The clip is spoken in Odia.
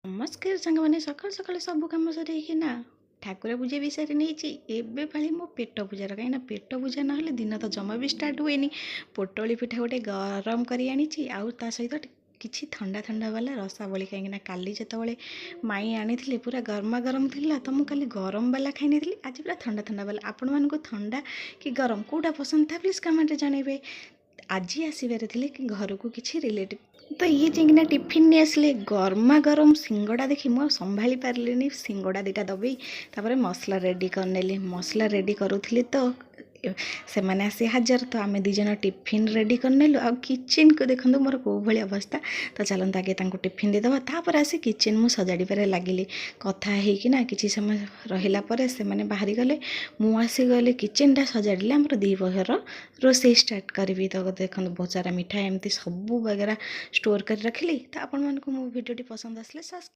ନମସ୍କାର ସାଙ୍ଗମାନେ। ସକାଳୁ ସକାଳୁ ସବୁ କାମ ସରେଇକିନା ଠାକୁର ପୂଜା ବି ସାରି ନେଇଛି। ଏବେ ପାଳି ମୋ ପେଟ ପୂଜାର, କାହିଁକିନା ପେଟ ପୂଜା ନହେଲେ ଦିନ ତ ଜମା ବି ଷ୍ଟାର୍ଟ ହୁଏନି। ପୋଟଳି ପିଠା ଗୋଟେ ଗରମ କରି ଆଣିଛି ଆଉ ତା ସହିତ କିଛି ଥଣ୍ଡା ଥଣ୍ଡା ବାଲା ରସାବଳି, କାହିଁକିନା କାଲି ଯେତେବେଳେ ମାଇଁ ଆଣିଥିଲେ ପୁରା ଗରମା ଗରମ ଥିଲା, ତ ମୁଁ କାଲି ଗରମ ବାଲା ଖାଇ ନେଇଥିଲି। ଆଜି ପୁରା ଥଣ୍ଡା ଥଣ୍ଡା ବାଲା। ଆପଣମାନଙ୍କୁ ଥଣ୍ଡା କି ଗରମ କେଉଁଟା ପସନ୍ଦ ଥାଏ, ପ୍ଲିଜ୍ କମେଣ୍ଟରେ ଜଣାଇବେ। ଆଜି ଆସିବାର ଥିଲେ କି ଘରକୁ କିଛି ରିଲେଟିଭ୍, ତ ଇଏ ଯାଇକିନା ଟିଫିନ୍ ନେଇ ଆସିଲେ। ଗରମା ଗରମ ସିଙ୍ଗଡ଼ା ଦେଖି ମୁଁ ଆଉ ସମ୍ଭାଳି ପାରିଲିନି। ସିଙ୍ଗଡ଼ା ଦୁଇଟା ଦବେଇ ତାପରେ ମସଲା ରେଡ଼ି କରିନେଲି। ମସଲା ରେଡ଼ି କରୁଥିଲି ତ ସେମାନେ ଆସି ହାଜର। ତ ଆମେ ଦୁଇ ଜଣ ଟିଫିନ୍ ରେଡ଼ି କରିନେଲୁ। ଆଉ କିଚେନ୍କୁ ଦେଖନ୍ତୁ, ମୋର କେଉଁ ଭଳି ଅବସ୍ଥା। ତ ଚାଲନ୍ତୁ, ଆଗେ ତାଙ୍କୁ ଟିଫିନ୍ ଦେଇଦେବା, ତାପରେ ଆସି କିଚେନ୍ ମୁଁ ସଜାଡ଼ିବାରେ ଲାଗିଲି। କଥା ହେଇକିନା କିଛି ସମୟ ରହିଲା ପରେ ସେମାନେ ବାହାରିଗଲେ। ମୁଁ ଆସିଗଲି କିଚେନ୍ଟା ସଜାଡ଼ିଲେ ଆମର ଦ୍ୱିପହର ରୋଷେଇ ଷ୍ଟାର୍ଟ କରିବି। ତ ଦେଖନ୍ତୁ, ବହୁତ ସାରା ମିଠା ଏମିତି ସବୁ ବଗେରା ଷ୍ଟୋର୍ କରି ରଖିଲି। ତ ଆପଣମାନଙ୍କୁ ମୋ ଭିଡ଼ିଓଟି ପସନ୍ଦ ଆସିଲେ ସବସ୍କ୍ରାଇବ୍